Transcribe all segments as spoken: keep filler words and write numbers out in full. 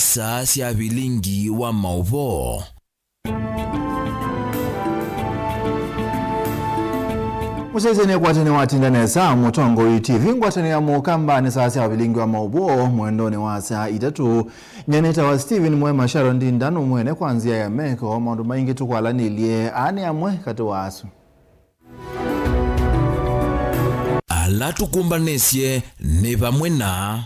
Saa sya vilingi wa maũvoo. Mũsyaĩĩsya nĩ kwatene watinda nesa, Mũtongoi T V, ngwatanĩo ya Mũkamba nĩ saa sya vilingi wa maũvoo mwendonĩ wa saa itatũ. Nyie nĩtawa Stephen Mwema. Sharon Ndinda nũmwene kwa nzĩa ya meko. Maũndũ maingĩ tũkwalanĩlye aa nĩ amwe katĩ wa asu. Ala tũkũmbanĩsye nĩ vamwe na.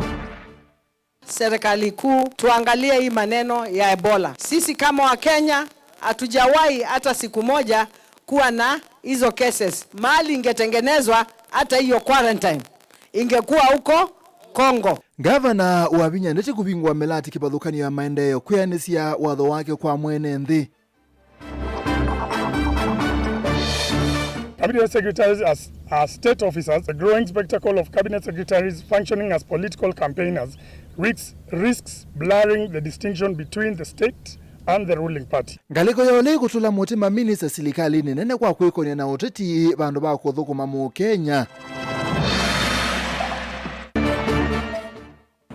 Serikali kuu, tuangalie hii maneno ya Ebola. Sisi kama Wakenya hatujawahi hata siku moja kuwa na hizo cases. Mahali ingetengenezwa hata hiyo quarantine ingekuwa huko Congo. Ngavana Wavinya Ndeti kũvingũa mĩlatĩ kĩvathũkany'o ya maendeeo kwĩanĩsya watho wake kwa mwene nthĩ. Cabinet secretaries as are state officers, the growing spectacle of cabinet secretaries functioning as political campaigners risks, risks blurring the distinction between the state and the ruling party. Ngalĩko ya ũla ĩkũtũla mũtĩ maminista silikalĩnĩ nene kwa kwĩkony'a na ũteti vandũ va kũthũkũma Mũkenya.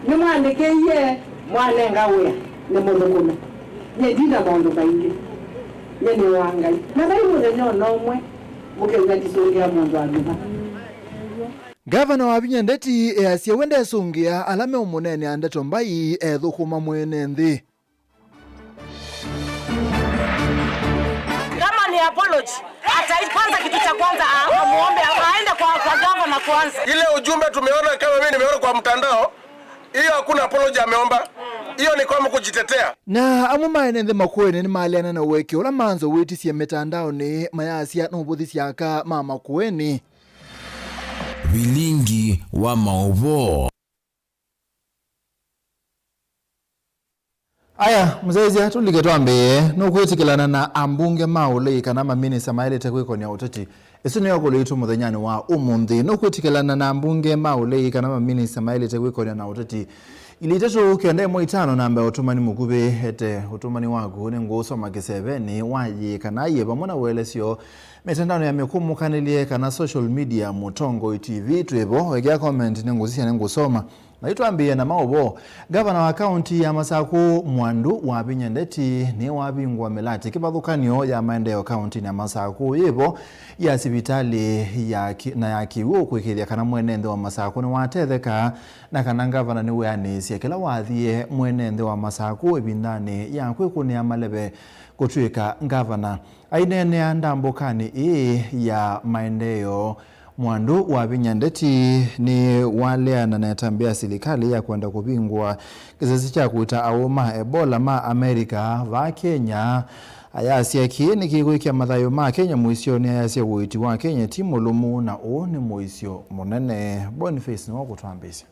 Nĩmwandĩkĩie, mwanenga wĩa nĩmũthũkũme. Nyie ndina maũndũ maingĩ. Nyie nĩ wa Ngai. Na vai mũthenya o na ũmwe mũkew'a ndisũngĩa mũndũ anyuva. Ngavana Wavinya Ndeti easya we ndesũngĩa ala meũmũneenea ndeto mbai ethũkũma mwene nthĩ. Kama ni apology, ata-, kwanza, kitu cha kwanza, a-, amuombe, a-, aende kwa, kwa governor kwanza. Ile ujumbe tumeona, kama mimi nimeona kwa mtandao, hiyo hakuna apology ameomba. Hiyo ni kama kujitetea. Na amwe ma ene nthĩ Makueni nĩmaleana na ũeki ũla Manzo wĩtisye mĩtandaonĩ mayasya nũvũthisya aka ma Makueni. Vilingi wa maũvoo. Aya, mũsyaĩĩsya, tũlike twambĩĩe. Nũkwĩtĩkĩlana na ambunge ma ũlei kana maminista maĩlĩte kwĩkony'a ũteti? Ĩsu nĩyo ngũlũ yitũ mũthenyanĩ wa ũmũnthĩ. Nũkwĩtĩkĩlana na ambunge ma ũlei kana maminista maĩlĩte kwĩkony'a na ũteti? Ili itatũ kenda ĩmwe itano, namba ya ũtũmani mũkuvĩ. Ete ũtũmani waku, nĩngũũsoma kĩsevenĩ wa yĩĩ kana yĩ vamwe na ũelesyo mĩtandaonĩ ya mĩkũmũkanĩlye kana social media. Mũtongoi T V twĩ vo, wekĩa comment nĩngũsisya, nĩngũsoma. Na yu twambĩĩe na maũvoo. Ngavana wa kaunti ya Masakũ, Mwandu Wavinya Ndeti, nĩwavingũa mĩlatĩ kĩvathũkany'o ya maendeeo kauntinĩ ya Masakũ yĩvo ya sivitalĩ ya ki-, na ya kĩw'ũ kũĩkĩĩthya kana mwene nthĩ wa Masakũ nĩwatetheka, na kana ngavana nĩweanĩisye kĩla wathie mwene nthĩ wa Masakũ ĩvindanĩ ya kwĩkũnĩa maleve kũtw'ĩka ngavana. Aineenea ndambũkanĩ ĩĩ ya maendeeo, Mwandu Wavinya Ndeti nĩwaleana na ĩtambya ya silikalĩ ya kwenda kũvingũa kĩsese kya kũita aũũ ma Ebola ma America vaa Kenya. Ayasya kĩĩ nĩkĩkwĩkĩa mathayũ ma Kenya mũisyonĩ. Ayasya ũiiti wa Kenya ti mũlũmu na ũũ nĩ mũisyo mũnene. Boniface nĩwe ũkũtwambĩĩsya.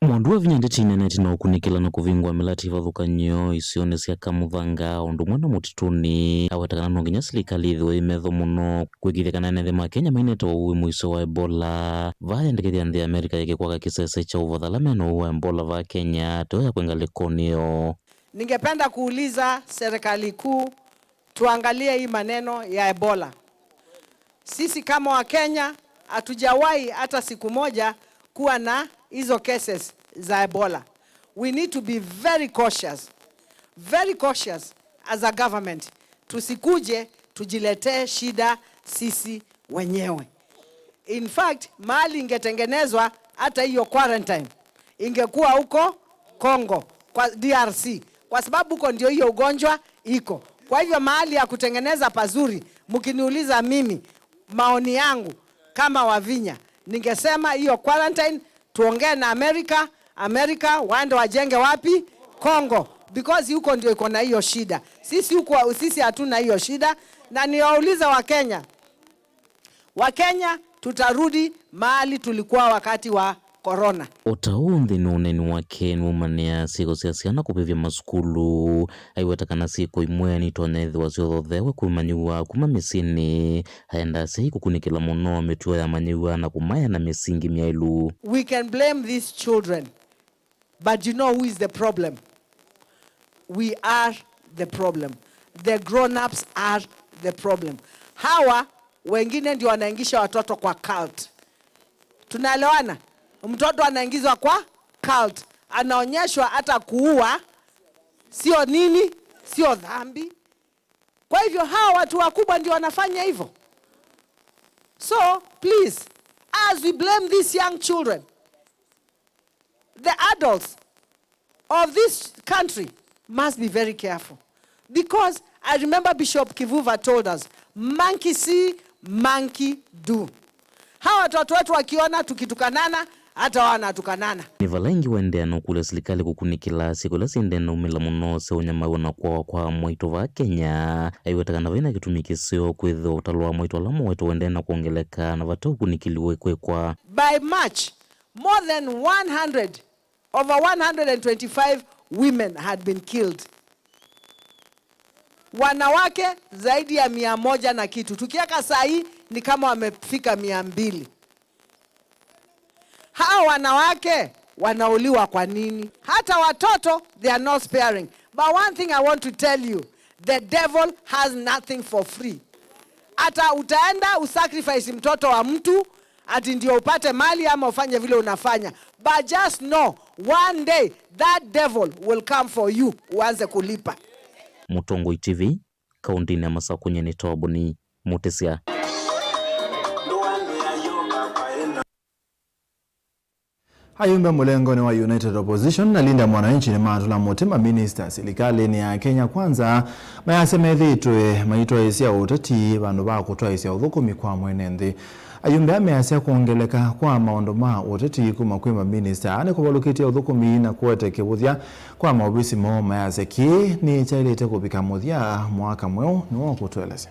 Mwandu Wavinya Ndeti nĩaneenete na ũkunĩkĩla na kũvingũa mĩlatĩ kĩvathũkany'o isionĩ sya Kamũthanga, ũndũ ũmwe na mũtitũnĩ, aweta kana no nginya silikalĩ yĩthĩwe yĩ metho mũno kũĩkĩĩthya kana ene nthĩ ma Kenya mainete ũwau wĩ mũisyo wa Ebola. Vaa yendekethya nthĩ ya America yĩke kwaka kĩsese kya ũvatha ala mena ũwau wa Ebola vaa Kenya, teo yakwe ngalĩkonĩ yoo. Ningependa kuuliza serikali kuu, tuangalie hii maneno ya Ebola. Sisi kama Wakenya hatujawahi hata siku moja kuwa na hizo cases za Ebola. We need to be very cautious, very cautious as a government. Tusikuje tujiletee shida sisi wenyewe. In fact, mahali ingetengenezwa hata hiyo quarantine ingekuwa huko Congo, kwa D R C, kwa sababu huko ndio hiyo ugonjwa iko. Kwa hivyo mahali ya kutengeneza pazuri, mkiniuliza mimi, maoni yangu kama Wavinya, ningesema hiyo quarantine tuongee na America, America waende wajenge wapi? Congo, because huko ndio iko na hiyo shida. Sisi huko, sisi hatuna hiyo shida, na niwaulize Wakenya, Wakenya, tutarudi mahali tulikuwa wakati wa corona. O ta ũu nthĩnĩ wa ũneeni wake nĩwaumanĩa syĩko sya syana kũvĩvya masukulu, aiweta kana syĩko imwe nitonya ĩthĩwa syothotheew'e kwĩ manyĩw'a kuma mĩsyĩnĩ. Aenda asyai kũkunĩkĩla mũno mĩtuo ya manyĩw'a na kũmaea na mĩsingi myaĩlu. We can blame these children. But you know who is the problem? We are the problem. The grown-ups are the problem. Hawa wengine ndio wanaingisha watoto kwa cult. Tunaelewana? Mtoto anaingizwa kwa cult. anaonyeshwa hata kuua sio nini, sio dhambi. Kwa hivyo hawa watu wakubwa ndio wanafanya hivyo. So please, as we blame these young children, the adults of this country must be very careful, because I remember Bishop Kivuva told us, "Monkey see, monkey do." Hawa watoto wetu wakiona tukitukanana, hata wao wanatukanana. Nĩ vala ĩngĩ waendeea na ũkũlya silikalĩ kũkunĩkĩla syĩko ila syaendeea na umĩla mũno sya ũnyamaw'a na kũawa kwa mwaitũ vaa Kenya, aiweta kana vaina kĩtumi kĩseo kwĩthĩwa ũtalo wa mwaitũ ala mowetwe ũendeea na kwongeleka na vate ũkunĩkĩli ũikwĩkwa. By March, more than one hundred, over one hundred and twenty-five women had been killed. Wanawake zaidi ya mia moja na kitu. Tukiweka saa hii ni kama wamefika mia mbili. Hawa wanawake wanauliwa kwa nini? Hata watoto, they are not sparing. But one thing I want to tell you, the devil has nothing for free. Hata utaenda usacrifice mtoto wa mtu ati ndio upate mali ama ufanye vile unafanya. But just know, one day that devil will come for you, uanze kulipa. Mũtongoi T V, kaũntĩnĩ ya Masakũ, nyie nĩ Toboni Mũtĩsya. Ayumbe mũlengonĩ wa United Opposition na Linda Mwananchi nĩmatũla mũtĩ maminista silikalĩnĩ ya Kenya Kwanza mayasya methĩĩtwe maitwaĩsya ũteti vandũ va kũtwaĩsya ũthũkũmi kwa mwene nthĩ. Ayumbe aa measya kwongeleka kwa maũndũ ma ũteti kuma kwĩ maminista aa nĩkũvalũkĩtye ũthũkũmi na kũete kĩvũthya kwa maovisi moo. Mayasya kĩĩ nĩkyaĩlĩte kũvika mũthya mwaka mweũ, nĩwe ũkũtũelesya.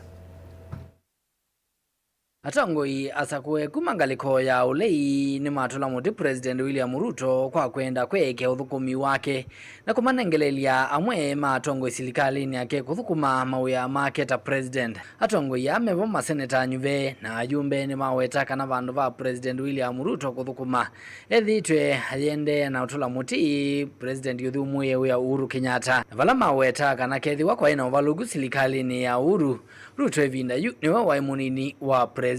Atongoi asakũe kuma ngalĩko ya ũlei nĩmatũla mũtĩ President William Ruto kwa kwenda kwĩekea ũthũkũmi wake na kũmanengelelya amwe ma atongoi silikalĩnĩ yake kũthũkũma mawĩa make ta president. Atongoi aa mevo maseneta anyuve na ayumbe nĩmaweta kana vandũ va President William Ruto kũthũkũma, ethĩĩtwe ayĩendeea na ũtũla mũtĩ President ũthũmũĩe wĩa Uhuru Kenyatta, na vala maweta kana kethĩwa kwaĩ na ũvalũku silikalĩnĩ ya Uhuru, Ruto ĩvinda yu nĩwe waĩ mũnini wa president.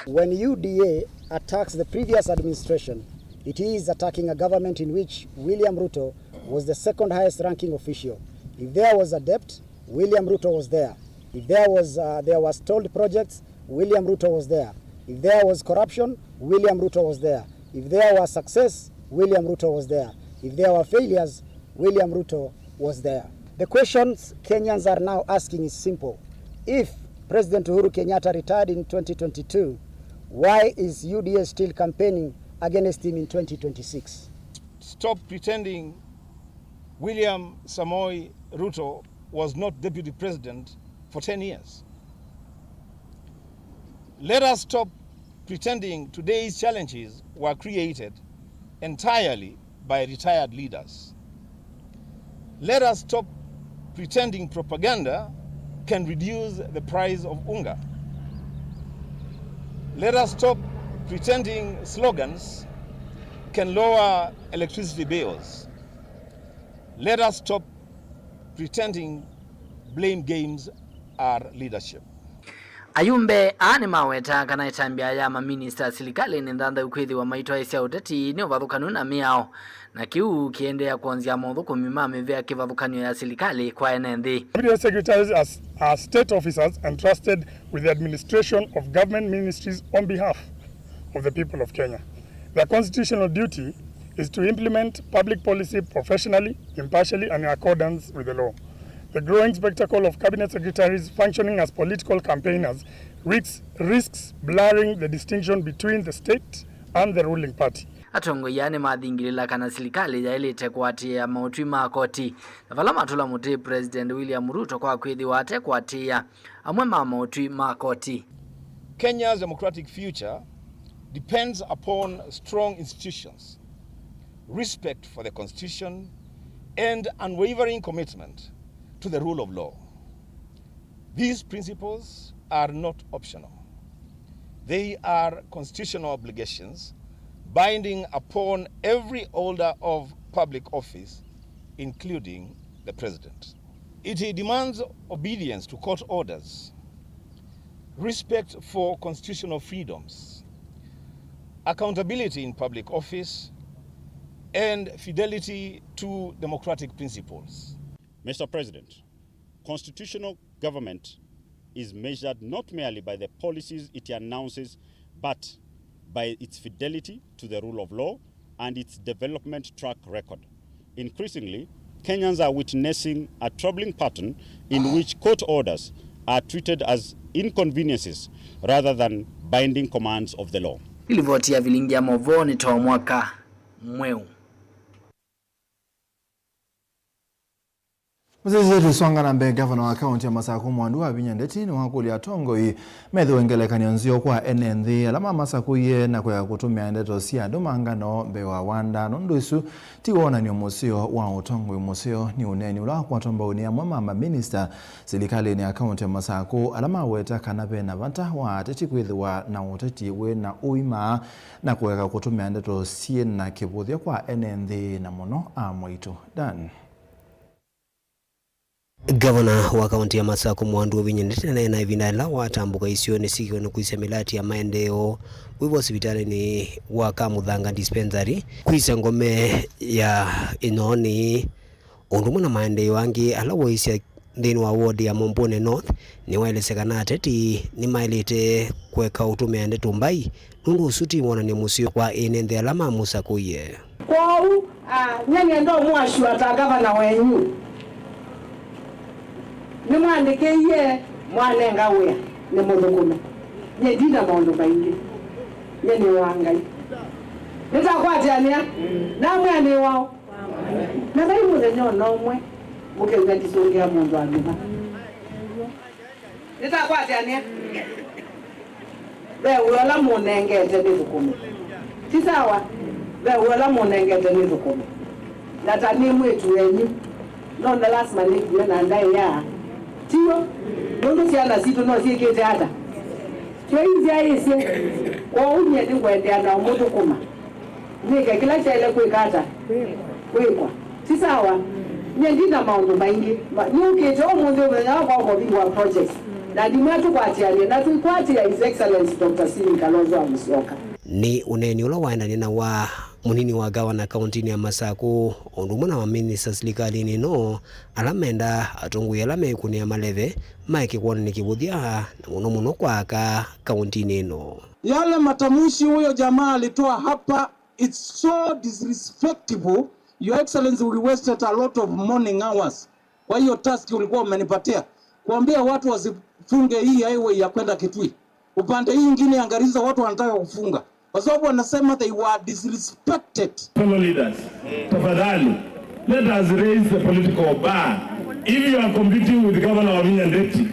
When U D A attacks the previous administration, it is attacking a government in which William Ruto was the second highest ranking official. If there was a debt, William Ruto was there. If there was, uh, there were stalled projects, William Ruto was there. If there was corruption, William Ruto was there. If there was success, William Ruto was there. If there were failures, William Ruto was there. The questions Kenyans are now asking is simple. If President Uhuru Kenyatta retired in twenty twenty-two, why is U D A still campaigning against him in twenty twenty-six? Stop pretending William Samoei Ruto was not deputy president for ten years. Let us stop pretending today's challenges were created entirely by retired leaders. Let us stop pretending propaganda can reduce the price of unga. Let us stop pretending slogans can lower electricity bills. Let us stop pretending blame games are leadership. Ayumbe aa nĩmawetaa kana ĩtambya ya maminista silikalĩnĩ nthanthau kwĩthĩwa maitwaĩsya ũteti nĩ ũvathũkanu na mĩao, na kĩu kĩendeea kwonzya mothũkũmi ma mĩvĩa kĩvathũkany'o ya silikalĩ kwa ene nthĩ. Cabinet secretaries are, are state officers entrusted with the administration of government ministries on behalf of the people of Kenya. Their constitutional duty is to implement public policy professionally, impartially, and in accordance with the law. The growing spectacle of cabinet secretaries functioning as political campaigners risks, risks blurring the distinction between the state and the ruling party. Atongoi aa nĩmathingĩlĩla kana silikalĩ yaĩlĩte kũatĩĩa maũtwi ma koti, na vala matũla mũtĩ President William Ruto kwa kwĩthĩwa ate kũatĩĩa amwe ma maũtwi ma koti. Kenya's democratic future depends upon strong institutions, respect for the constitution, and unwavering commitment to the rule of law. These principles are not optional. They are constitutional obligations binding upon every holder of public office, including the president. It demands obedience to court orders, respect for constitutional freedoms, accountability in public office, and fidelity to democratic principles. Mister President, constitutional government is measured not merely by the policies it announces, but by its fidelity to the rule of law and its development track record. Increasingly, Kenyans are witnessing a troubling pattern in which court orders are treated as inconveniences rather than binding commands of the law. Livoti ya vilingi ya movoo nĩ Tomwaka Mweu. Mũsyaĩĩsya tũisonga na mbee, ngavana wa kaũntĩ ya Masakũ Mwandu Wavinya Ndeti nĩwakũlya atongoi methĩwe ngelekany'o nzeo kwa ene nthĩ ala mamasakũie na kũeka kũtũmĩa ndeto sya andũ ma ngano mbee wa wanda, nũndũ ĩsu ti wonany'o mũseo wa ũtongoi mũseo. Nĩ ũneeni ũla wakwatwa mbau nĩ amwe ma maminista silikalĩnĩ ya kaũntĩ ya Masakũ, ala maweta kana ve na vata wa ateti kwĩthĩwa na ũteti wĩ na ũima na kũeka kũtũmĩa ndeto syĩ na kĩvũthya kwa ene nthĩ na mũno amwaitũ. Dan. Ngavana wa kaũntĩ ya Masakũ Mwandu Wavinya Ndeti aneena ĩvinda yĩla watambũka isionĩ syĩ kĩw'ũnĩ kwĩsya mĩlati ya maendeeo, wĩvo sivitalĩnĩ wa Kamũthanga Dispensary, kwĩsya ngome ya Ĩnyoonĩ, ũndũ ũmwe na maendeeo angĩ ala waisye nthĩnĩ wa ward ya Mombone North, nĩwaelesya kana ateti nĩmaĩlĩte kũeka ũtũmĩa ndeto mbai, nũndũ ũsu ti wonany'o mũseo kwa ene nthĩ ala mamũsakũie. Kwoou, a, nyie nĩenda ũmũasyũa ta ngavana wenyu. Nĩmwandĩkĩie, mwanenga wĩa, nĩ mũthũkũme. Nyie ndina maũndũ maingĩ. Nyie nĩ wa Ngai. Nĩtakwatĩanĩa namwĩa nĩ wao. Na vai mũthenya o na ũmwe mũkew'a ndisũngĩa mũndũ amĩva. Nĩtakwatĩanĩa. Ve wĩa ũla mũnengete nĩ thũkũme. Ti sawa? Ve wĩa ũla mũnengete nĩ thũkũme. Na ta nĩ mwĩĩtu wenyu, no nĩ lasima nĩkue na ndaĩa. Tiw'o? Nũndũ syana sitũ no syĩkĩte ata? Tyo inzyaĩĩsye. Kwoou nyie nĩngũendeea na ũmũthũkũma. Nĩke kĩla kyaĩle kwĩka ata? Kwĩkwa. Ti sawa? Nyie ndi na maũndũ maingĩ. Ma-, nĩũkĩte ũmũnthĩ mũthenya wakwa wa kũvingũa projects. Na ndimwĩa tũkwatĩanĩe, na tũikwatĩĩa His Excellency Doctor Stephen Kalonzo wa Musyoka. Nĩ ũneeni ũla waendanie na wa mũnini wa gavana kaũntĩnĩ ya Masakũ, o ũndũ ũmwe na maminista silikalĩnĩ ĩno, ala mendaa atongoi ala meĩkũnĩa maleve maeke kwonany'a kĩvũthya, na mũno mũno kwa aka kaũntĩnĩ ĩno. Yale matamshi huyo jamaa alitoa hapa, it's so disrespectful. Your Excellency, we wasted a lot of morning hours. Kwa hiyo task ulikuwa umenipatia, kuambia watu wasifunge hii highway ya kwenda Kitui. Upande hii ingine ya Garissa watu wanataka kufunga. Kwa sababu wanasema they were disrespected. Fellow leaders, tafadhali, let us raise the political bar. If you are competing with Governor Wavinya Ndeti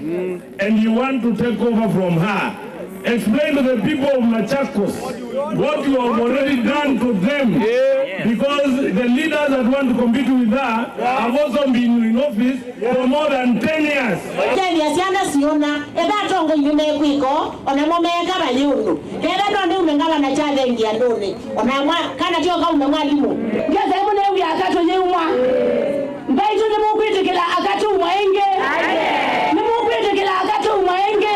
and you want to take over from her, explain to the people of Machakos what you have already done to them. Because the leaders that want to compete with her have also been in office for more than ten years. Kethĩa syana siona, ethĩa atongoi nĩmekwĩka, o namo meeka vayĩ ũndũ. Kethĩa no nĩume ngavana kyathengi andũnĩ, o na mwa-, kana tyo kaume mwalimũ. Ngesaĩ mũneew'a akatũ yĩumwa. Mbaitũ nĩmũkwĩtĩkĩla akatũumwa ĩngĩ? Nĩmũkwĩtĩkĩla akatũumwa ĩngĩ?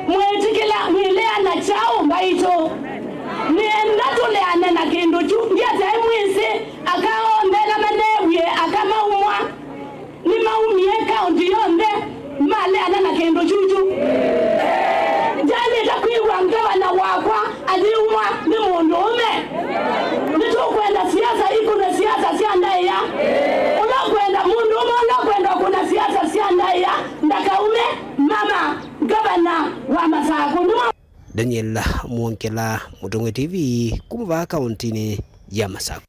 Mwĩtĩkĩla mwĩleana kyaũ mbaitũ? Nĩenda tũleane na kĩndũ kyu. Ngesaĩ mwĩsĩ aka onthe ala maneewie aka maumwa. Nĩmaumie kaũntĩ yonthe maleana na kĩndũ kyukyu. Ndyalĩte kwĩw'a ngavana wakwa ayĩumwa nĩ mũndũũme. Nĩtũkwenda siasa ikũne siasa sya ndaĩa. Ũla ũkwenda mũndũũme, ũla ũkwenda kũna siasa sya ndaĩa, ndakaume. Mama ngavana wa Masakũ nĩwe. Daniel Mwongela, Mũtongoi T V, kuma vaa kaũntĩnĩ ya Masakũ.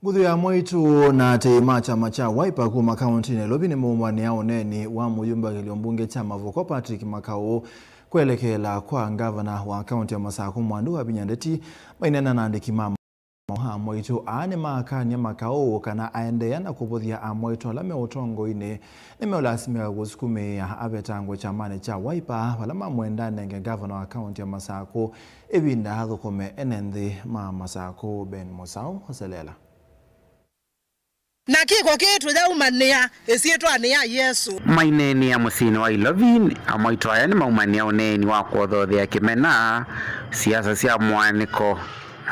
Nguthu ya mwaitũ na atei ma kyama kya Wiper kuma kaũntĩnĩ ya Nairobi nĩmaumbanĩa ũneeni wa mũyumbe wa kĩlio mbunge kya Mavoko Patrick Makau kwelekeela kwa ngavana wa kaũntĩ ya Masakũ Mwandu Wavinya Ndeti maineena na andĩki ma maũvoo. Amwaitũ aa nĩmakany'a Makau kana aendeea na kũvũthya amwaitũ ala me ũtongoinĩ nĩmeũlasimĩka kũsukumĩĩa avetangwe kyamanĩ kya Wiper vala mamwenda anenge ngavana wa kaũntĩ ya Masakũ ĩvinda athũkũme ene nthĩ ma Masakũ. Ben Mũsaũ, Oselela. Na kĩko kĩĩ tũyaumanĩa ĩsyĩtwanĩ ya Yesũ. Maineenea mũsyĩnĩ wa Ilovi, amwaitũ aya nĩmaumanĩa ũneeni wa kũothothea kĩmena siasa sya mũaanĩko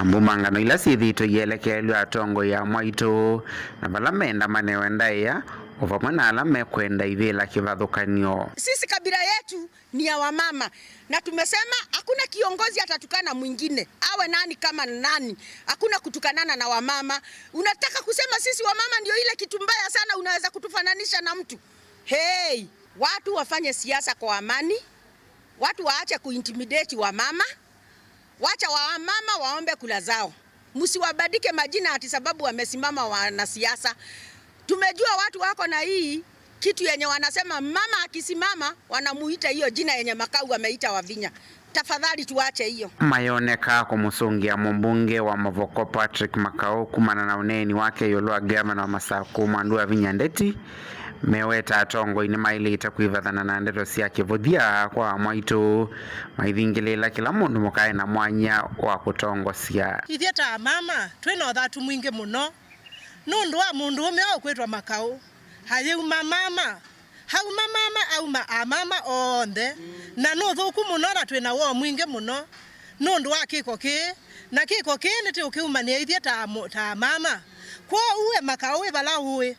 Mbumangano ila syĩthĩĩtwe ielekeelw'a atongoi a mwaitũ na vala menda manewe ndaĩa, o vamwe na ala mekwenda ivĩla kĩvathũkany'o. Sisi kabila yetu ni ya wamama, na tumesema hakuna kiongozi atatukana mwingine, awe nani kama nani. Hakuna kutukanana na wamama. Unataka kusema sisi wamama ndio ile kitu mbaya sana unaweza kutufananisha na mtu? Hey, watu wafanye siasa kwa amani, watu waache kuintimidate wamama. Wacha wamama waombe kula zao. Msiwabadike majina ati sababu wamesimama wanasiasa. Tumejua watu wako na hii kitu yenye wanasema mama akisimama wanamuita hiyo jina yenye Makau ameita Wavinya. Tafadhali tuache hiyo. Mayoneka kũmũsũngĩa mũmbunge wa Mavoko Patrick Makau kumana na ũneeni wake ĩũlũ wa gavana wa Masakũ Mwandu Wavinya Ndeti. Meweta atongoi nĩmaĩlĩte kwĩvathana na ndeto sya kĩvũthya kwa mwaitũ, maithingĩlĩĩla kĩla mũndũ mũka ena mwanya wa kũtongosya. Ithyĩ ta amama, twĩ na ũthatu mwingĩ mũno nũndũ wa mũndũũme ũũ ũkwĩtwa Makaũ. Ayĩuma mama, auma mama, auma amama onthe, na nĩ ũthũku mũno, na twĩ na woo mwingĩ mũno nũndũ wa kĩko kĩĩ, na kĩko kĩĩ nĩtũkĩumanĩa ithyĩ ta amũ-, ta amama. Kwoou we Makaũ, wĩ vala ũĩ,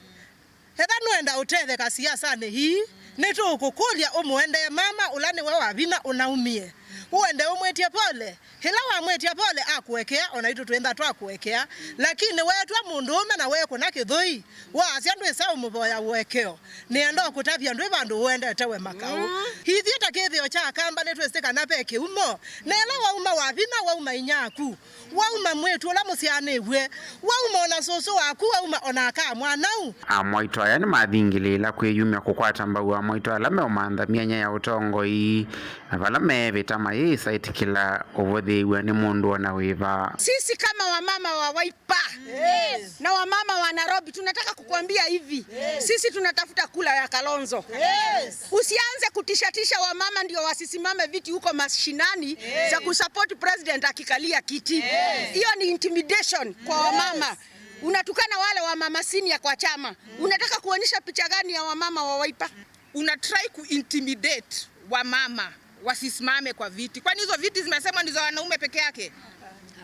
Etha nũenda ũtetheka siasanĩ ii, nĩtũũkũkũlya ũmũendee mama ũla nĩwe Wavinya ũnaumie. Ũende ũmwĩtye pole. Ĩla wamwĩtya pole akũekea, o naitũ twĩntha twakũekea. Lakini weetw'a mũndũũme na weekũna kĩthũi, waasya ndwĩsa ũmũvoya ũekeo. Nĩenda ũkũtavya ndwĩ vandũ ũendete we Makaũ. Mm. Ithyĩ ta kĩthĩo kya Akamba nĩtwĩsĩ kana ve kĩumo. Na ĩla wauma Wavinya, wauma inyia aku. Wauma mwĩĩtu ũla mũsyaanĩw'e, wauma o na sũsũ waku, wauma o na aka mwanau. Amwaitũ aya nĩmathingĩlĩĩla kwĩyumya kũkwata mbau amwaitũ ala meũmantha myanya ya ũtongoi, na vala meevĩta mayĩsa ĩtĩkĩla ũvũthĩĩw'a nĩ mũndũ o na wĩva. Sisi kama wamama wa Wiper, yes, na wamama wa Nairobi, tunataka kukuambia hivi, yes, sisi tunatafuta kula ya Kalonzo. Yes. Usianze kutishatisha wamama ndio wasisimame viti huko mashinani, yes, za kusupport president akikalia kiti. Yes. Hiyo ni intimidation kwa, yes, wamama. Unatukana wale wamama senior kwa chama. Mm. Unataka kuonyesha picha gani ya wamama wa Wiper? Una try ku intimidate wamama wasisimame kwa viti. Kwani hizo viti zimesemwa ni za wanaume peke yake?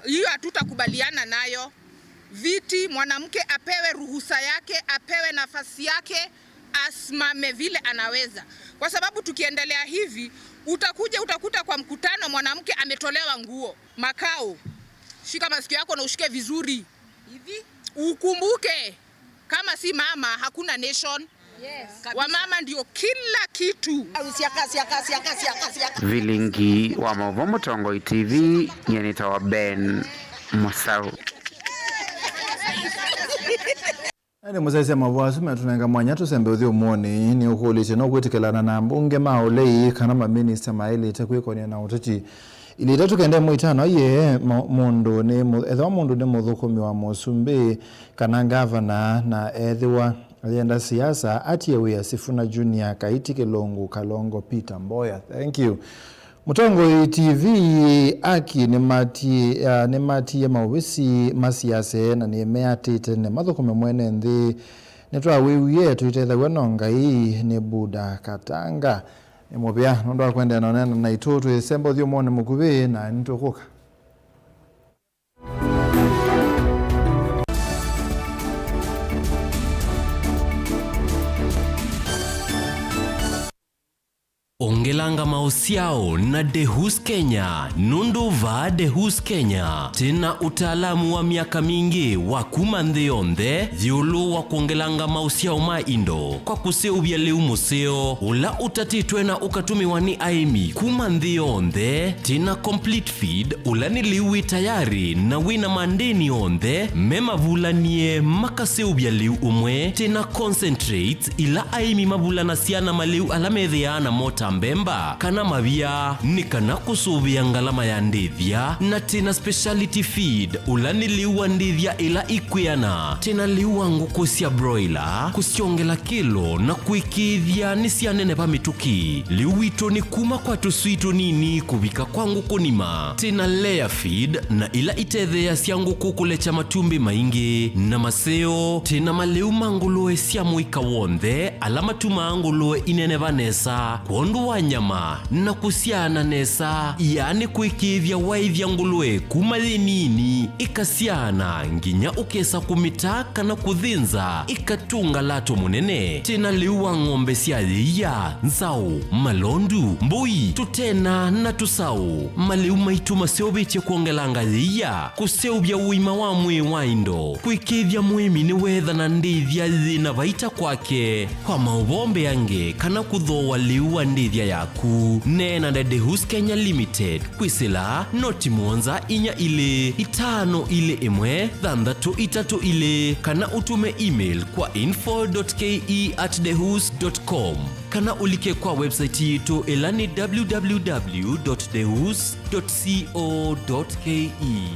Hiyo hatutakubaliana nayo. Viti, mwanamke apewe ruhusa yake, apewe nafasi yake, asimame vile anaweza, kwa sababu tukiendelea hivi, utakuja utakuta kwa mkutano mwanamke ametolewa nguo. Makau, shika masikio yako na ushike vizuri. Hivi? Ukumbuke, kama si mama, hakuna nation. Yes. Wamama ndio kila kitu. Siaka, siaka, siaka, siaka, siaka. Vilingi wa Maũvoo Mũtongoi T V, nyie nĩtawa Ben Mũsaũ. Nĩ mũsyaĩĩsya maũvoo asu metũnenga mwanya tũsembe ũthyũmũonĩ. Nĩũkũlĩtye, no kwĩtĩkĩlana na ambunge ma ũlei kana maminista maĩlĩte kwĩkony'a na ũteti? Ilĩ itatũ kenda ĩmwe itano, ye mo-, mũndũ nĩ mũ-, ethĩwa mũndũ nĩ mũthũkũmi wa mũsumbĩ kana ngavana, na ethĩwa ayenda siasa, atie wĩa Sifuna Junior, Kaiti Kĩlũngũ, Kalongo Peter Mboya. Thank you. Mũtongoi T V, aki nĩmatie, ah, nĩmatie maovisi ma siasa na nĩmeatĩte nĩmathũkũme mwene nthĩ. Nĩtwawĩwie tũitethaw'a no Ngai nĩ Buddha Katanga. Nĩ mũvea nũndũ wa kũendeea na ũneena naitũ. Twĩsemba ũthyũmũonĩ mũkuvĩ na nĩtũkũka. Ongelanga maũsyao na Dehus Kenya, nũndũ vaa Dehus Kenya twĩ na ũtaalamu wa myaka mingĩ wa kuma nthĩ yonthe ĩũlũ wa kwongelanga maũsyao ma indo kwa kũseũvya lĩu mũseo ũla ũtatĩtwe na ũkatũmĩwa nĩ aĩmi kuma nthĩ yonthe. Twĩ na complete feed, ũla nĩ lĩu wĩ tayarĩ na wĩ na mandĩni onthe me mavulanie makaseũvya lĩu ũmwe. Twĩ na concentrates, ila aĩmi mavulanasya na malĩu ala methĩaa namo ta mbemba kana mavia, nĩ kana kũsũvĩa ngalama ya ndĩthya. Na twĩ na speciality feed, ũla nĩ lĩu wa ndĩthya ĩla ikwĩana. Twĩ na lĩu wa ngũkũ sya broiler, kũsyongela kĩlo na kũĩkĩĩthya nĩsyaneneva mĩtũkĩ. Lĩu witũ nĩ kuma kwa tũswii tũnini kũvika kwa ngũkũ nima. Twĩ na layer feed na ila itetheeasya ngũkũ kũlekya matumbĩ maingĩ. Na maseo, twĩ na malĩu ma ngũlũe sya mũika w'onthe ala matumaa ngũlũe ineneva nesa kwondũ wa Nyama na kũsyaana nesa, yaani kwĩkĩĩthya waĩthya ngũlũe kuma yĩ nini, ĩkasyaana nginya ũkesa kũmĩta kana kũthĩnza, ĩkatũnga lato mũnene. Twĩ na lĩu wa ng'ombe sya yĩia, nzaũ, malondu, mbũi, tũtena na tũsaũ. Malĩu maitũ maseũvĩtye kwongelanga yĩia, kũseũvya ũima wa mwĩĩ wa indo, kwĩkĩĩthya mũĩmi nĩweethana ndĩthya yĩ na vaita kwake. Kwa maũvoo mbeange kana kũthooa lĩu wa ndĩthya yaku, neena na Dehus Kenya Limited kwĩsĩla noti mũonza inya ilĩ itano ilĩ ĩmwe thanthatũ itatũ ilĩ, kana ũtũme email kwa info dot K E at dehus dot com, kana ũlike kwa website yitũ ĩla nĩ w w w dot dehus dot co dot K E.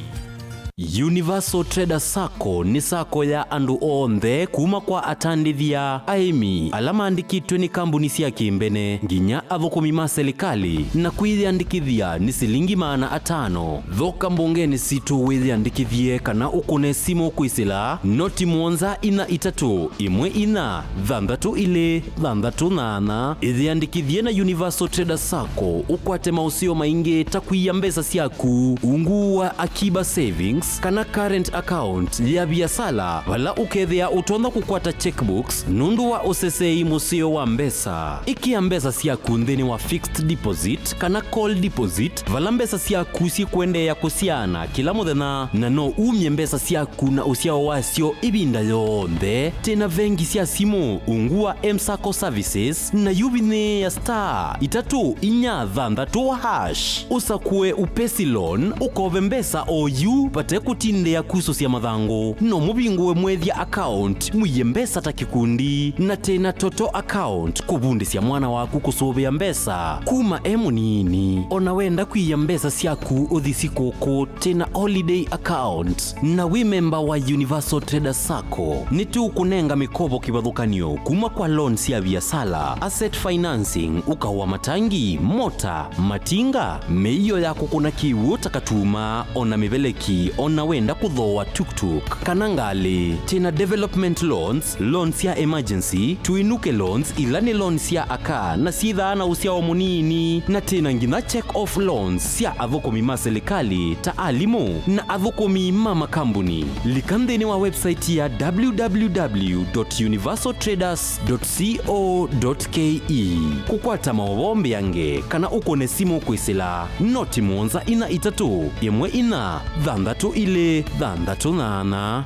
Universal Trader Sacco nĩ sacco ya andũ onthe, kuma kwa atandĩthya, aĩmi, ala maandĩkĩtwe nĩ kambuni sya kĩmbene, nginya athũkũmi ma selikalĩ, na kwĩyĩandĩkĩthya nĩ silingi maana atano. Thoka mbongenĩ sitũ wĩyĩandĩkĩthye kana ũkũne simũ kwĩsĩla noti mũonza inya itatũ ĩmwe inya thanthatũ ilĩ thanthatũ nyanya. Ĩyĩandĩkĩthye na Universal Trader Sacco ũkwate maũseo maingĩ ta kwia mbesa syaku ungu wa Akiba Savings kana current account ya viasala, vala ũkethĩa ũtonya kũkwata checkbooks nũndũ wa ũsesei mũseo wa mbesa. Ĩkĩa mbesa syaku nthĩnĩ wa fixed deposit kana call deposit, vala mbesa syaku syĩkũendeea kũsyaana kĩla mũthenya, na no umye mbesa syaku na ũsyao wasyo ĩvinda yonthe. Twĩ na vengi sya simũ ungu wa M-Sacco Services, na yu vinyĩĩa star itatũ inya thanthatũ hash, ũsakũe Upesi Loan, ũkove mbesa o yu vate kũtindĩa kusũsya mathangũ. No mũvingũe mwethya account, mũie mbesa ta kĩkundi, na twĩ na Toto account, kũvundĩsya mwana waku kũsũvĩa mbesa kuma e mũnini. O na wenda kwia mbesa syaku ũthi sikũkũ, twĩ na holiday account. Na wĩ memba wa Universal Trader Sacco, nĩtũkũnenga mĩkovo kĩvathũkany'o kuma kwa loan sya viasala, asset financing, ũkaũ wa matangi, mota, matinga, mĩio ya kũkũna kĩw'ũ ta katuma, o na mĩveleki, o na wenda kũthooa tuktuk kana ngalĩ. Twĩ na development loans, loans sya emergency, tũinũke loans, ila nĩ loans sya aka na syĩthaa na ũsyao mũnini, na twĩ na nginya check off loans sya athũkũmi ma silikalĩ ta alimũ na athũkũmi ma makambuni. Lika nthĩnĩ wa website ya w w w dot universal traders dot co dot k e. Kũkwata maũvoo mbeange kana ũkũne simũ kwĩsĩla noti mũonza inya itatũ ĩmwe inya thanthatũ ilĩ thanthatũ nyanya.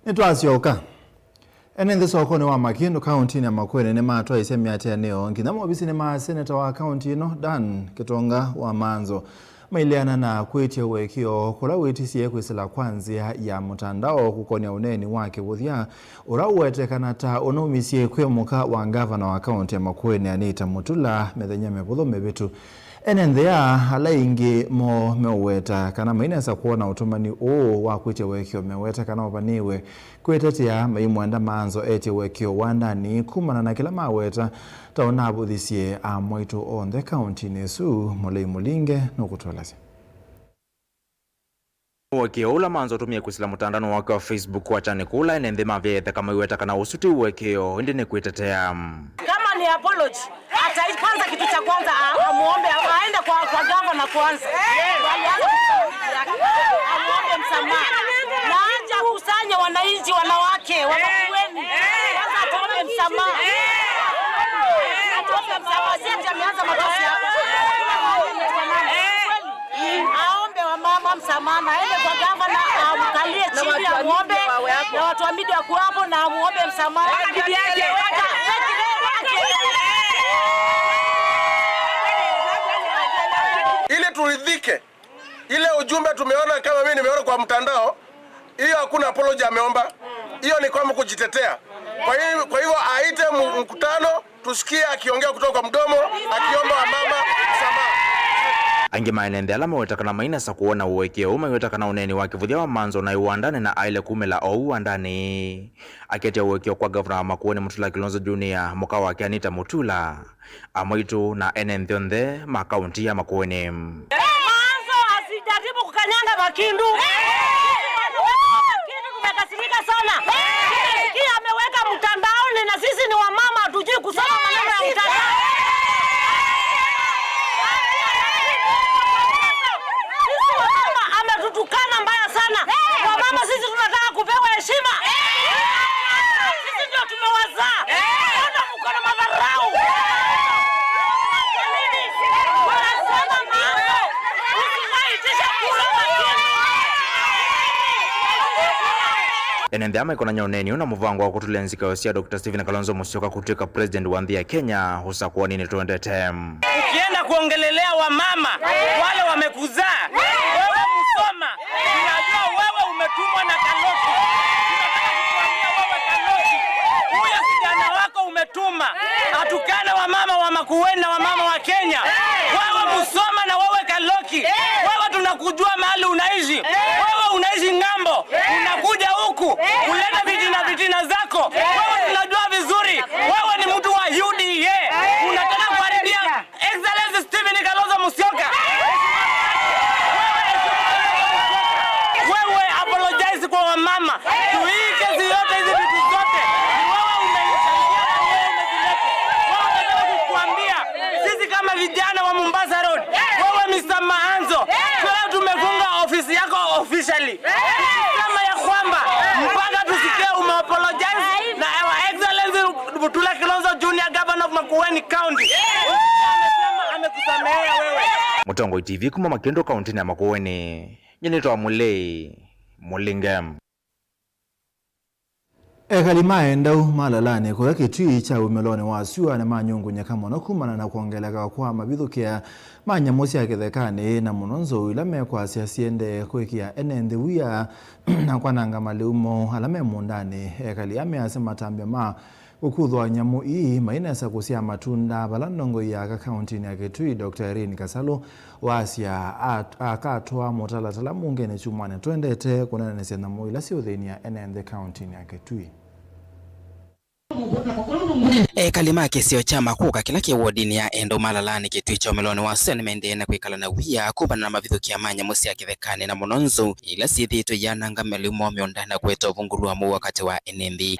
Nĩtwasyoka. Ene nthĩ sokonĩ wa Makindu, kaũntinĩ ya Makueni, nĩmatwaisye mĩatĩanĩo nginya movisinĩ ma seneta wa kaũnti ĩno, Dan Kĩtonga wa Manzo, maileana na kwĩtya ũekeo kũla wĩtisye kwĩsĩla kwa nzĩa ya mũtandao kũkonya ũneeni wa kĩvũthya ũla ũwetekana ta ũnaumisye kwĩ mũka wa ngavana wa kaũnti ya Makueni, Anita Mutula, mĩthenya mĩvũthũ mĩvĩtu. Ene nthĩ aa ala aingĩ moo meũweta kana mainesa kwona ũtũmani ũũ wa kwĩtya ũekeo meweta kana ũvanĩĩwe kwĩtetea maimwenda Manzo etye ũekeo wandanĩ kumana na kĩla maweta ta ũnavũthisye amwaitũ onthe kaũntinĩ ĩsu. Mũlei Mũlinge nũkũtũelesya. Ũekeo ũla Manzo ũtũmie kwĩsĩla mũtandaonĩ wake wa Facebook wa kyanĩ kũla ene nthĩ mavyaĩe ĩtheka maiweta kana ũsu ti ũekeo, ĩndĩ nĩ kwĩtetea. Kama ni apology, ata-, kwanza, kitu cha kwanza, a-, amuombe, a-, aende kwa, kwa gavana kwanza. Walianza kufanya vitu yake. Amuombe msamaha. Na aje akusanye wananchi, wanawake, wanakuweni. Kwanza atuombe msamaha. Atuombe msamaha. Si ati ameanza makosa yako. Aombe wamama msamaha, na aende kwa gavana, amkalie chini, amuombe, na watu wa media kuwa hapo na amuombe msamaha. Ili turidhike, ile ujumbe tumeona, kama mimi nimeona kwa mtandao, hiyo hakuna apology ameomba. Hiyo ni kwamba kujitetea. Kwa hiyo, kwa hivyo aite mu-, mkutano, tusikie akiongea kutoka kwa mdomo, akiomba wamama msamaha. Angĩ ma ene nthĩ ala maweta kana mainesa kwona ũekeo ũũ maiweta kana ũneeni wa kĩvũthya wa Manzo na wĩ wandanĩ na aĩle kumĩla oou wandanĩ. Aketya ũekeo kwa gavana wa Makueni Mutula Kilonzo Junior, mũka wake Anita Mutula, amwaitũ na ene nthĩ onthe ma kaũnti ya Makueni. Manzo asijaribu kukanyanga Makindu. Sisi wamama wa Makindu tumekasirika sana. Tumesikia ameweka mtandaoni na sisi ni wamama, hatujui kusoma maneno ya mtandao. Sisi wamama ametutukana mbaya sana. Wamama sisi tunataka kupewa heshima. Sisi ndio tumewazaa. Mbona mko na madharau? Wanasema mambo. Usikaitisha kura makini. Ene nthĩ aa maikonany'a ũneeni ũũ na mũvango wa kũtũlya nzikayo sya Doctor Stephen Kalonzo Musyoka kũtw'ĩka president wa nthĩ ya Kenya ũsakũaninĩ twendete. Ukienda kuongelelea wamama wale wamekuzaa, wewe Musoma, tunajua wewe umetumwa na Kaloki. Tunataka kukuambia wewe Kaloki, huyo kijana wako umetuma atukane wamama wa Makueni na wamama wa Kenya. Wewe Musoma na wewe Kaloki, wewe tunakujua mahali unaishi. Wewe unaishi ng'ambo, unakuja huku kuleta vitina, vitina zako. Wewe tunajua vizuri, wewe ni mtu wa U D A. Unataka kuharibia Excellency Stephen Kalonzo Musyoka. Wewe apologize kwa wamama. Tuike hizi yote, hizi vitu zote. Ni wewe umenisaidia na ni wewe umezileta. Wewe, nataka kukuambia, sisi kama vijana wa Mombasa Road, wewe Mister Maanzo, wewe tumefunga ofisi yako officially. Tukisema ya kwamba mpaka tusikie umeapologize na Our Excellency Mutula Kilonzo Junior, Governor of Makueni County. Amesema amekusamehea wewe. Mũtongoi T V kuma Makindu kauntinĩ ya Makueni, nyie nĩtawa Mũlei Mũlinge. Ekali ma Endau malalanĩ kũya Kĩtui kya umĩlonĩ wa syũa nĩmanyungunyĩka mũno kumana na kwongeleka kwa mavithũkĩa ma nyamũ sya kĩthekanĩ, na mũno nzou ila mekwasya siendee kwĩkĩa ene nthĩ wia na kwananga malĩu moo ala me mũũndanĩ. Ekali aa measya matambya ma ũkuthwa nyamũ ii mainesa kũsyaa matunda vala ndongoi ya aka kauntinĩ ya Kitui, Doctor Irene Kasalu, wasya at-, akatwaa mũtalatala mbungenĩ kyumwanĩ twendete kũneenanĩsya nyamũ ila siũthĩny'a ene nthĩ kauntinĩ ya Kitui. Ekali ma kĩsio kya Makuka kĩla kĩ wodinĩ ya Endau malalanĩ Kitui kya umĩlonĩ wa sya nĩmaendee na kwĩkala na wia kumana na mavithũkĩa ma nyamũ sya kĩthekanĩ na mũno nzou ila syĩthĩĩtwe iyananga malĩu moo mĩũnda na kũete ũvungũlu wa mũuo katĩ wa ene nthĩ.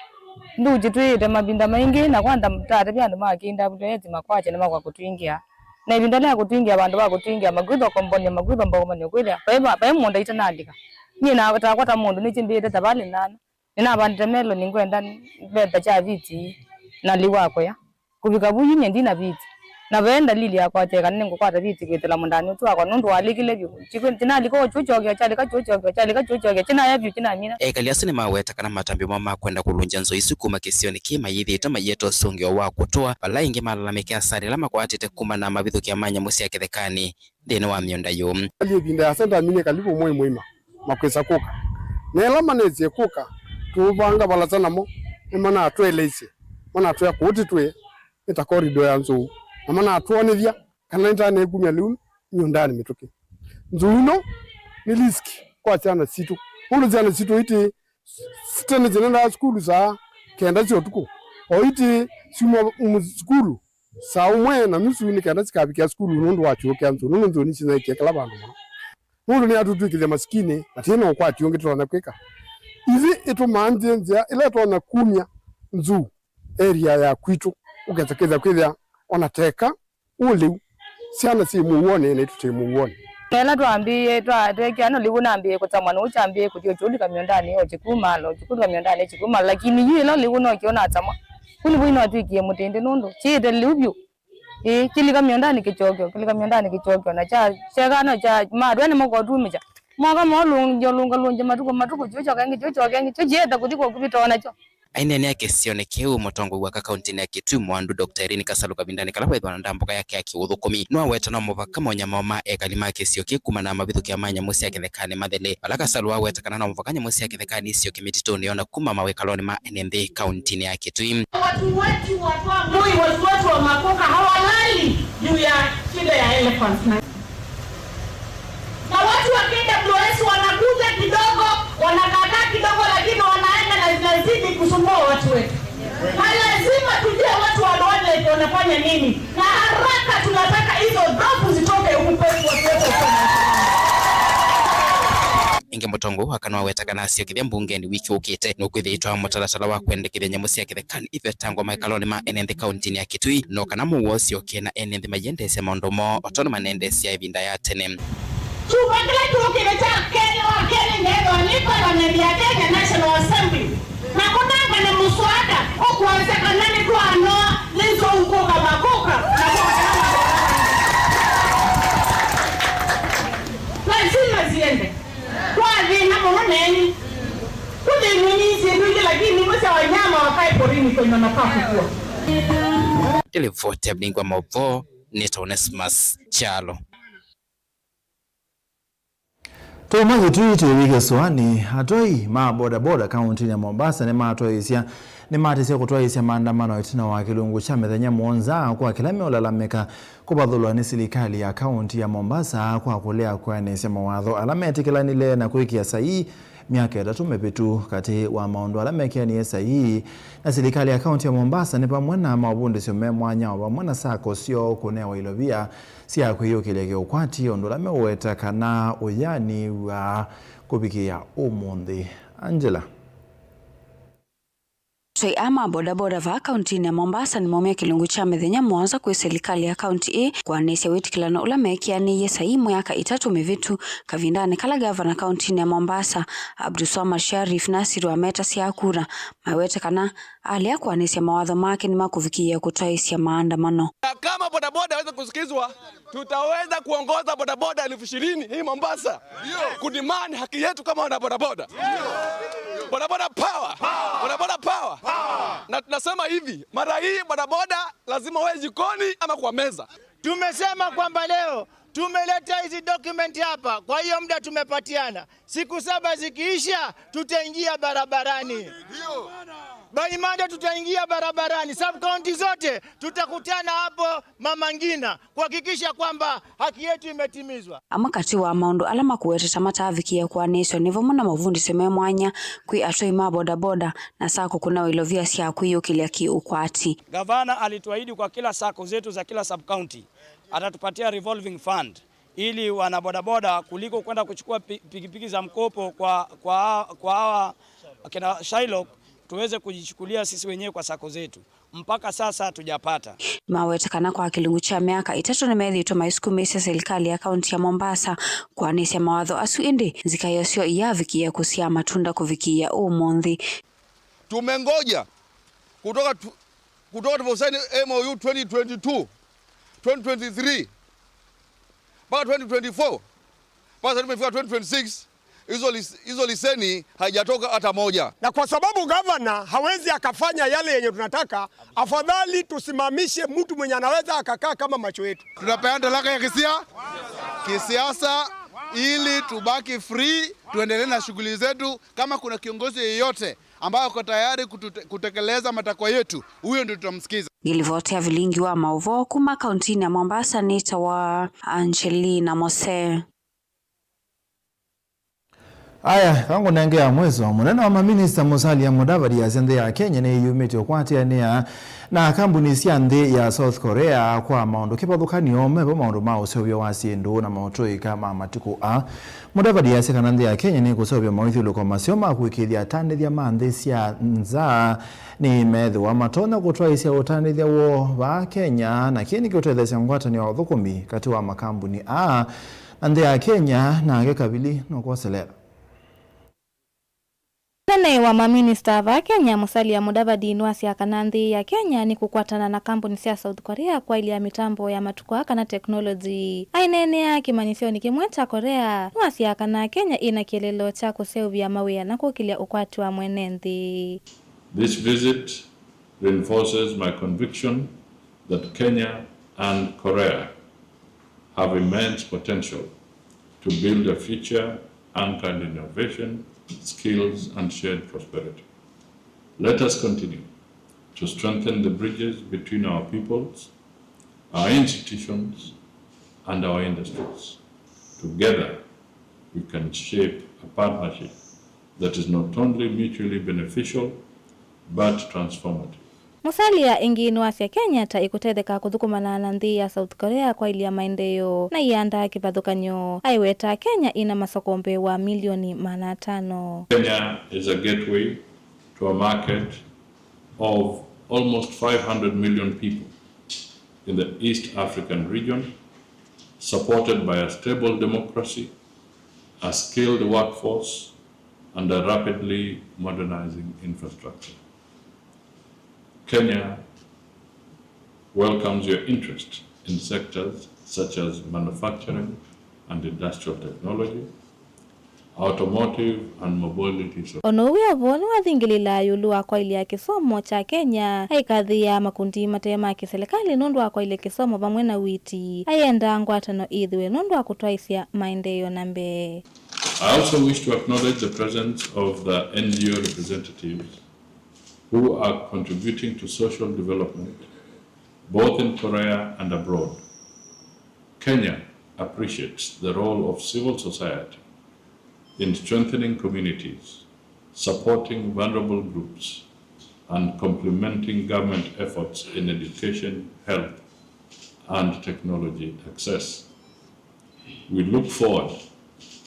Nduchi twĩĩte mavinda maingĩ, na kwantha tatavya andũ ma K W S makwatya nĩmakwa kũtwingĩa. Na ĩvinda ya kũtwingĩa, vandũ va kũtwingĩa, makwĩthwa kombonia, makwĩthwa mbaũmanio kwĩthĩa vai va-, vai mũũnda itanalika. Nyie na takwa ta mũndũ nĩkĩmbĩĩte ta valĩ nana. Nĩnavandĩte meloni, ngwenda mbetha kya viti na lĩu wa kũya. Kũvika vu yu nyie ndina viti. Na ve ndalili ya kwatya kana nĩngũkwata viti kwĩtĩla mũũndanĩ ũsu wakwa, nũndũ walĩkile vyũ. Kĩkw'ũ, kĩnalika o kyũũ kyokeo, kyalika kyũũ kyokeo, kyalika kyũũ kyokeo, kĩnaya vyũ, kĩnamina. Ekali asu nĩmaweta kana matambya moo ma kwenda kũlũngya nzou isu kuma kĩsionĩ kĩĩ mayĩthĩĩtwe maiete ũsũngĩo wa kũtũa, vala aingĩ malalamĩkĩa asara ĩla makwatĩte kumana na mavithũkĩa ma nyamũ sya kĩthekanĩ nthĩnĩ wa mĩũnda yoo. Alyĩ ĩvinda yasa ndaminie kalivu mwei mũima makwĩsa kũka. Na ĩla manesie kũka, tũũvanga valasa namo, nĩmanatũeleisye, manatwĩa kũũ tĩtwĩe nĩ ta corridor ya nzou, na manatwonethya kana nĩtanekumya lĩu mĩũndanĩ mĩtũkĩ. Nzou ĩno nĩ risk kwa syana sitũ, nũndũ syana sitũ iti tene syenendaa sukulu saa kenda sya ũtukũ, o iti syuma mu-, sukulu saa ũmwe na nusu nĩ kenda sikavikĩa sukulu nũndũ wa kyũũ kya nzou, nũndũ nzou nĩsinyaĩĩkĩe kĩla vandũ mũno. Nũndũ nĩyatũtw'ĩkĩthya masikini na tĩna ũkwati ũngĩ tũtonya kwĩka. Ithyĩ ĩtũmaa nthĩ nzĩa ĩla ĩtonya kumya nzou area ya kwitũ, ũkesa kwĩthĩa kwĩthĩa ona teka ũlĩu, syana syĩ mũuonĩ naitũ twĩ mũuonĩ. Ĩla twambĩĩe, twa-, tweekĩa no lĩu nambĩĩe kũtamwa nũũ kyambĩĩe kũthi ũkyũlika mĩũndanĩ, o kĩkumala, o kĩkulika mĩũndanĩ, kĩkumala, lakini yu ĩla lĩu no kĩo natamwa. Kũu nĩvo inatwĩkie mũtĩndĩ nũndũ kĩĩte lĩu vyũ. Ĩĩ, kĩlika mĩũndanĩ kĩkyokyo, kĩlika mĩũndanĩ kĩkyokyo, na kya, kyekaa no kya, matwĩa nĩmo kotumĩkya. Moka molũngya, lũngalũngya matukũ, matukũ, kyũkyoka ĩngĩ, kyũkyoka ĩngĩ, kyo kĩyenda kũthi kũkuvita o nakyo. Aineenea kĩsionĩ kĩu, mũtongoi wa aka kauntinĩ ya Kitui Mwandu, Doctor Irene Kasalu, kavindanĩ kala weethĩwa na ndambũka yake ya kĩũthũkũmi, nĩwaweta no mũvaka monyamao ma ekali ma kĩsio kĩu kumana na mavithũkĩa ma nyamũ sya kĩthekanĩ mathele, vala Kasalu waweta kana no mũvaka nyamũ sya kĩthekanĩ isyoke mĩtitũnĩ ona kuma mawĩkalonĩ ma ene nthĩ kauntinĩ ya Kitui. Watu wetu wa Toi, watu wetu wa Makuka hawalali juu ya shida ya elephants. Na watu wa K W S wanakuja kidogo, wanakaakaa kidogo, lakini wanaenda na zinazidi kusumbua watu wetu. Na lazima tujue watu wa wildlife wanafanya nini, na haraka tunataka hizo ndovu zitoke huku kwetu, watu wetu wa Kenya. Mũtongoi wa kana waweta kana asyokethya mbungenĩ wiki ũkĩte nũkwĩthĩĩtwa mũtalatala wa kwendekethya nyamũ sya kĩthekanĩ ivetangwa maĩkalonĩ ma ene nthĩ kauntinĩ ya Kitui, no kana mũuo ũsyokie na ene nthĩ mayĩendeesya maũndũ moo o tondũ manendeesya ĩvinda ya tene. Kyumwa kĩla kyũkĩte kya kelĩ wa kelĩ ngeethĩwa nĩ Parliament ya Kenya National Assembly na kũnengane mũswada ũkũasya kana nĩtwanoa nĩ nzou kũka makũka na kũka. Lazima ziende. Kwa thĩna mũno neni. Kũthĩnw'e nĩ syĩndũ ingĩ, lakini imwe sya wanyama wakae porini kwenye wanafaa kukua. Nĩ livoti ya Bingwa Maũvoo, nĩtawa Onesmus Kyalo. Tũuma Kitui tũivike Suani, atwai ma bodaboda kauntinĩ ya Mombasa nĩmatwaĩĩsya, nĩmatĩsye kũtwaĩĩsya maandamano ĩtina wa kĩlungu kya mĩthenya mũonza kwa kĩla meũlalamĩka kũvathũlwa nĩ silikalĩ ya kaunti ya Mombasa kwa kũlea kwĩanĩsya mawatho ala metĩkĩlanile na kwĩkĩa saii myaka ĩtatũ mĩvĩtu. Katĩ wa maũndũ ala mekĩanie saii na silikalĩ ya kaunti ya Mombasa nĩ vamwe na maũvundĩsyo me mwanya o vamwe na sacco syoo kũnewa ilovia sya kwĩyũkĩlya kĩũkwati, ũndũ ũla meũweta kana ũyani wa kũvikĩĩa ũmũnthĩ. Angela. Atwai aa ma bodaboda vaa kauntinĩ ya Mombasa nĩmaumya kĩlungu kya mĩthenya mũonza kwĩ silikalĩ ya kaunti ĩĩ kũanĩsya wĩtĩkĩlano ũla meekĩanĩie saii myaka ĩtatũ mĩvĩtu, kavindanĩ kala gavana kauntinĩ ya Mombasa, Abdulswamad Sharif Nasir, wametasya kura, mawete kana alea kũanĩsya mawatho make nĩmakũvikĩĩa kũtwaĩĩsya maandamano. Na kama bodaboda hawezi kusikizwa, tutaweza kuongoza bodaboda elfu ishirini hii Mombasa kudemand haki yetu kama wana bodaboda. Bodaboda power! Bodaboda power! Na tunasema hivi, mara hii bodaboda lazima wawe jikoni ama kwa meza. Tumesema kwamba leo tumeleta hizi document hapa, kwa hiyo muda tumepatiana. Siku saba zikiisha, tutaingia barabarani. By Monday tutaingia barabarani. Sub county zote tutakutana hapo Mama Ngina kuhakikisha kwamba haki yetu imetimizwa. Amwe katĩ wa maũndũ ala makũweteta mataavikĩĩa kũanĩswa nĩ vamwe na mavundĩsyo me mwanya kwĩ atwai ma bodaboda na sacco kũnewa ilovia sya kwĩyũkĩlya kĩ-ũkwati. Gavana alituahidi kwa kila sacco zetu za kila sub county atatupatia revolving fund ili wana bodaboda kuliko kwenda kuchukua pi-, pikipiki za mkopo kwa, kwa, kwa hawa akina Shylock, tuweze kujichukulia sisi wenyewe kwa sacco zetu. Mpaka sasa hatujapata. Maweta kana kwa kĩlungu kya myaka ĩtatũ nĩmethĩĩtwe maisukumĩĩsya silikalĩ ya kaunti ya Mombasa kũanĩsya mawatho asu, ĩndĩ nzika yasyo iyavikĩĩa kũsyaa matunda kũvikĩĩa ũmũnthĩ. Tumengoja kutoka tu-, kutoka tuliposaini M O U twenty twenty-two, twenty twenty-three, mpaka twenty twenty-four, mpaka sasa tumefika twenty twenty-six, hizo lis-, hizo liseni haijatoka hata moja. Na kwa sababu gavana hawezi akafanya yale yenye tunataka, afadhali tusimamishe mtu mwenye anaweza akakaa kama macho yetu. Tunapeana talaka ya kisia-, kisiasa ili tubaki free, tuendelee na shughuli zetu. Kama kuna kiongozi yeyote ambaye ako tayari kutute-, kutekeleza matakwa yetu, huyo ndio tutamsikiza. Ngĩlivoti ya vilingi wa maũvoo kuma kauntinĩ ya Mombasa nĩtawa Angelina Mose. Aya, kangũnengea mwiso, mũnene wa maminista Musalia Mudavadi asya nthĩ ya Kenya nĩyumĩtye ũkwatĩanĩa na kambuni sya nthĩ ya South Korea kwa maũndũ kĩvathũkany'o, mevo maũndũ ma ũseũvyo wa syĩndũ na maũtũĩka ma matukũ aa. Mudavadi asya kana nthĩ ya Kenya nĩkũseũvya mawĩthyũlũko maseo ma kũĩkĩĩthya atanĩthya ma nthĩ sya nza nĩmeethĩwa matonya kũtwaĩĩsya ũtanĩthya woo vaa Kenya, na kĩĩ nĩkĩũtetheesya ngwatanĩo ya ũthũkũmi katĩ wa makambuni aa na nthĩ ya Kenya. Nake Kavili nũkwoselela. Mũnene wa maminista vaa Kenya, Musalia Mudavadi, nĩwasya kana nthĩ ya Kenya nĩkũkwatana na kambuni sya South Korea kwaĩlya mĩtambo ya matukũ aa kana technology. Aineenea kĩmanyĩsyonĩ kĩmwe kya Korea, nĩwasya kana Kenya ĩna kĩeleelo kya kũseũvya mawĩa na kũkĩlya ũkwati wa mwene nthĩ. This visit reinforces my conviction that Kenya and Korea have immense potential to build a future anchored in innovation, skills, and shared prosperity. Let us continue to strengthen the bridges between our peoples, our institutions, and our industries. Together, we can shape a partnership that is not only mutually beneficial, but transformative. Musalia ĩngĩ nĩwasya Kenya ta ĩkũtetheka kũthũkũmana na nthĩ ya South Korea kwaĩlya maendeeo na ianda kĩvathũkany'o, aiweta Kenya ĩna masoko mbee wa milioni maana atano. Kenya is a gateway to a market of almost five hundred million people in the East African region, supported by a stable democracy, a skilled workforce, and a rapidly modernizing infrastructure. Kenya welcomes your interest in sectors such as manufacturing and industrial technology, automotive and mobility so- O na ũu wĩ o vo, nĩwathingĩlĩlaa ĩũlũ wa kwaĩlya kĩsomo kya Kenya, aikathĩĩa makundi mate ma kĩselekalĩ nũndũ wa kwaĩlya kĩsomo vamwe na ũiiti, ayenda ngwatanĩo ĩthĩwe nũndũ wa kũtwaĩsya maendeeo na mbee. I also wish to acknowledge the presence of the N G O representatives who are contributing to social development both in Korea and abroad. Kenya appreciates the role of civil society in strengthening communities, supporting vulnerable groups, and complementing government efforts in education, health, and technology access. We look forward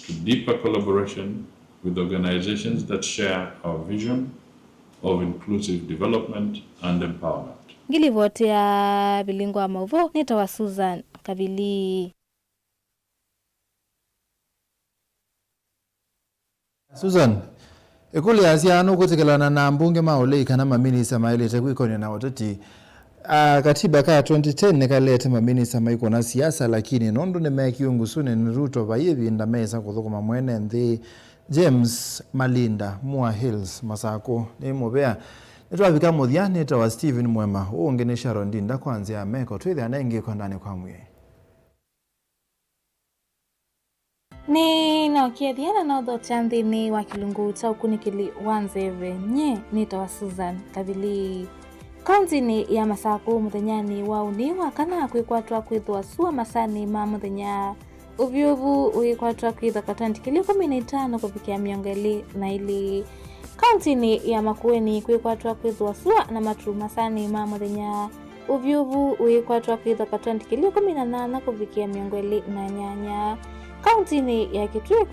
to deeper collaboration with organizations that share our vision of inclusive development and empowerment. Ngilivoti ya vilingo wa mauvoo nĩtawa Susan Kavili. Susan, ĩkũlyo yasya nũkwĩtĩkĩlana na ambunge ma ũlei kana maminista maĩlĩte kwĩkony'a na ũteti? Ah, katiba ka twenty ten nĩkalete maminista maikũna siasa, lakini nũndũ nĩmekiwe ngusunĩ nĩ Ruto, vai ĩvinda mesa kũthũkũma mwene nthĩ. James Malinda, Moore Hills, Masakũ, nĩ mũvea. Nĩtwavika mũthya. Nĩtawa Stephen Mwema, ũũ ũngĩ nĩ Sharon Ndinda kwa nzĩa ya meko. Twĩthĩane ĩngĩ kwendanĩ kwa mwĩĩ. Nĩnookie thya na nothokya nthĩnĩ wa kĩlungu kya ũkunĩkĩli wa nzeve. Nyie nĩtawa Susan Kavili. Kauntinĩ ya Masakũ mũthenyanĩ wa ũnĩ wa kana kwĩkwatwa kwĩthĩwa sua masanĩ ma mũthenya. Ũvyũvu ũikwatwa kwĩthwa katoni kĩlĩ ĩkũmi na itano kũvikĩa mĩongo ĩlĩ na ilĩ. Kauntinĩ ya Makueni kwĩkwatwa kwĩthĩwa sua na matu masanĩ ma mũthenya. Ũvyũvu ũikwatwa kwĩthwa katoni kĩlĩ ĩkũmi na nyanya kũvikĩa mĩongo ĩlĩ na nyanya. Kauntinĩ ya Kitui